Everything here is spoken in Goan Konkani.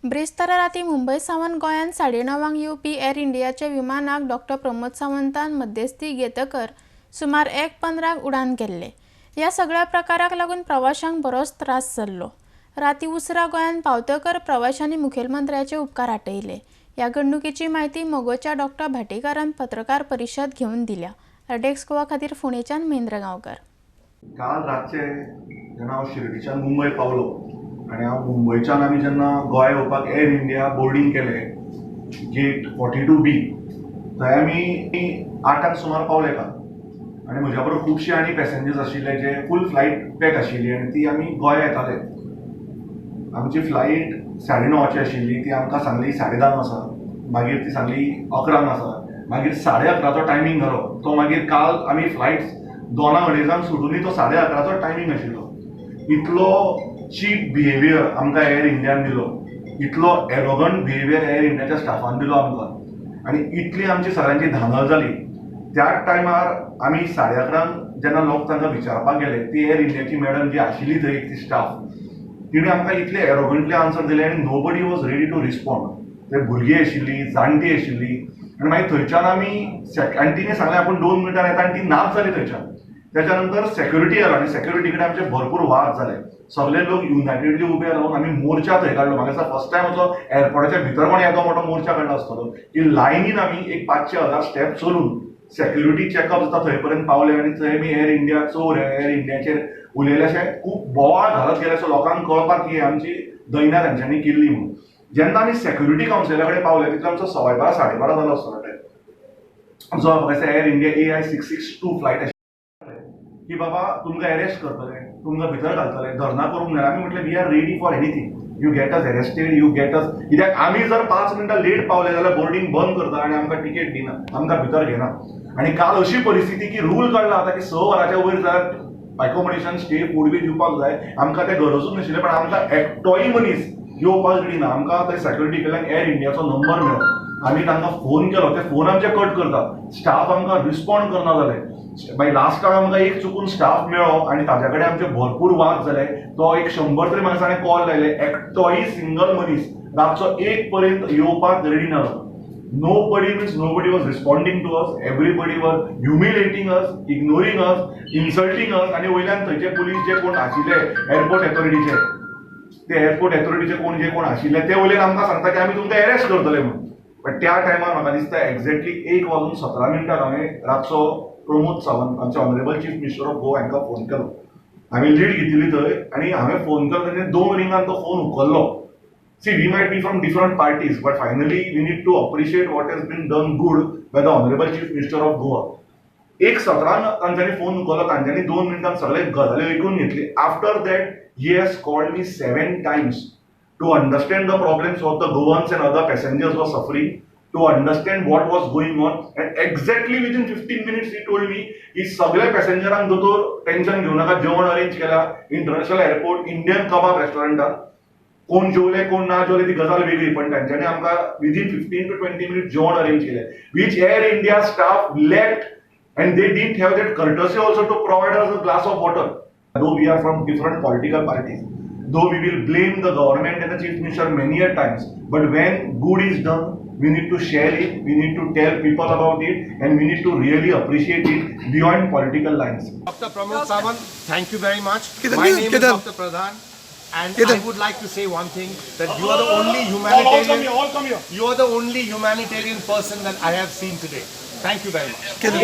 ब्रेस्तारा राती मुंबय सावन गोंयांत 9:30 येवपी एअर इंडियाच्या विमानाक डॉक्टर प्रमोद सावंतान मध्यस्थी घेतकर सुमार 1:15 उडान केल्लें. ह्या सगळ्या प्रकाराक लागून प्रवाशांक बरोच त्रास जाल्लो. राती उसरां गोंयांत पावतकर प्रवाशांनी मुखेलमंत्र्याचे उपकार आटयले. ह्या घडणुकेची म्हायती मगोच्या डॉक्टर भाटीकारान पत्रकार परिशद घेवन दिल्या. डेक्स गोवा खातीर फोंडेच्यान महेंद्र गांवकर. काल रातचे जेन्ना हांव शिर्डीच्यान मुंबय पावलो आनी हांव मुंबयच्यान आमी जेन्ना गोंया येवपाक एअर इंडिया बोर्डींग केलें, गेट 42बी, थंय आमी 8 सुमार पावले काल. आनी म्हज्या बरोबर खुबशे आनी पॅसेंजर्स आशिल्ले जे फूल फ्लायट पॅक आशिल्ली आनी ती आमी गोंया येताले. आमची फ्लायट 9:30ची आशिल्ली, ती आमकां सांगली 10:30 आसा, मागीर ती सांगली 11 आसा, मागीर 11:30चो टायमींग घालो तो. मागीर काल आमी फ्लायट दोनांक अडेजांक सुटूनय तो 11:30चो टायमींग आशिल्लो. इतलो चीप बिहेवियर आमकां एअर इंडियान दिलो, इतलो एरोगंट बिहेवियर एअर इंडियाच्या स्टाफान दिलो आमकां आनी इतली आमची सगळ्यांची धांदल जाली. त्याच टायमार आमी 11:30 जेन्ना लोक तांकां विचारपाक गेले, ती एअर इंडियाची मॅडम जी आशिल्ली थंय ती स्टाफ, तिणें आमकां इतले एरोगंटली आन्सर दिले आनी nobody was ready to respond. ते भुरगीं आशिल्लीं, जाणटीं आशिल्लीं. आनी मागीर थंयच्यान आमी आनी तिणें सांगलें आपूण 2 मिनटां येता आनी ती नाच जाली थंयच्यान. त्याच्या नंतर सेक्युरिटी आलो आनी सेक्युरिटी कडेन आमचे भरपूर वाद जाले. सगळे लोक युनायटेडली उबे रावन आमी मोर्चा थंय काडलो. म्हाका दिसता फर्स्ट टायम असो एअरपोर्टाच्या भितर कोण येदो मोठो मोर्चा काडला आसतलो की लायनीन आमी एक 500-1000 स्टेप चलून सेक्युरिटी चॅकअप जाता थंय पर्यंत पावले. आनी थंय आमी एअर इंडिया चोर, एअर इंडियाचेर उलयले, अशें खूब बोवाळ घालत गेले, असो लोकांक कळपाक की आमची दैना तांच्यांनी केल्ली म्हणून. जेन्ना आमी सेक्युरिटी कावन्सिला कडेन पावले, तितलो आमचो 12:15, 12:30 जालो आसतलो टायम. जो म्हाका दिसता air India AI 662 flight आशिल्ली, की बाबा तुमकां अरेस्ट करतले, तुमकां भितर घालतले, धरना करूंक जाय. आमी म्हटलें, we are ready for anything. You get us arrested, you get us. कित्याक आमी जर 5 मिनटां लेट पावले जाल्यार बोर्डिंग बंद करता आनी आमकां टिकेट दिना, आमकां भितर घेना. आनी काल अशी परिस्थिती की रूल काडला आतां की 6 वरांच्या वयर जाल्यार एकोमोडेशन, स्टे, फूड बी दिवपाक जाय. आमकां तें गरजूच नाशिल्लें, पण आमकां एकटोय मनीस येवपाक रेडी ना. आमकां थंय सेक्युरिटी कडल्यान एअर इंडियाचो नंबर मेळ्ळो. आमी तांकां फोन केलो, ते फोन आमचे कट करता. स्टाफ आमकां रिस्पॉन्ड करना जाले. मागीर लास्टाक आमकां एक चुकून स्टाफ मेळ्ळो आनी ताज्या कडेन आमचे भरपूर वाद जाले. तो एक 100 तरी म्हाका ताणें कॉल लायले. एकटोय सिंगल मनीस रातचो 1 पर्यंत येवपाक रेडी ना. Nobody means nobody was responding to us. Everybody was humiliating us, ignoring us, insulting us. आनी वयल्यान थंयचे पुलीस जे कोण आशिल्ले एअरपोर्ट अथॉरिटीचे, ते एअरपोर्ट अथॉरिटीचे कोण जे कोण आशिल्ले, ते वयल्यान आमकां सांगता की आमी तुमकां अरेस्ट करतले म्हणून. बट त्या टायमार म्हाका दिसता एक्झॅक्टली 1 वाजून 17 मिनटां हांवें रातचो प्रमोद सावंत, आमचे honourable Chief Minister of Goa, हांकां फोन केलो. हांवें लीड घेतिल्ली थंय आनी हांवें फोन केलो, तेणे दोन रिंगान तो phone उखल्लो. See, we might be from different parties, but finally we need to appreciate what has been done good by the Honorable Chief Minister of Goa. 1:17 तांच्यांनी फोन उखल्लो. तांच्यांनी 2 मिनटान सगळे गजाली आयकून घेतली. After that he has called me seven times to understand the problems of the Goans and other passengers were suffering, to understand what was going on. And exactly within 15 minutes he told me की सगळ्या पॅसेंजरांक दोतोर टेन्शन घेऊ नका, जेवण अरेंज केला इंटरनॅशनल एअरपोर्ट इंडियन कबाब रेस्टॉरंटात. कोण जेवले, कोण ना जेवले, ती गजाल वेगळी, पण तांच्यांनी आमकां within 15 to 20 minute जेवण अरेंज केलें, which Air India staff left and they didn't have that courtesy also to provide us a glass of water. Though we are from different political parties, though we will blame the government and the Chief Minister many a times, but when good is done, we need to share it, we need to tell people about it, and we need to really appreciate it beyond political lines. Dr. Pramod Sawant, thank you very much. Ketan, My name is Ketan. Dr. Pradhan, and Ketan. I would like to say one thing, that you are the only humanitarian. All come here. You are the only humanitarian person that I have seen today. Thank you very much. Ketan.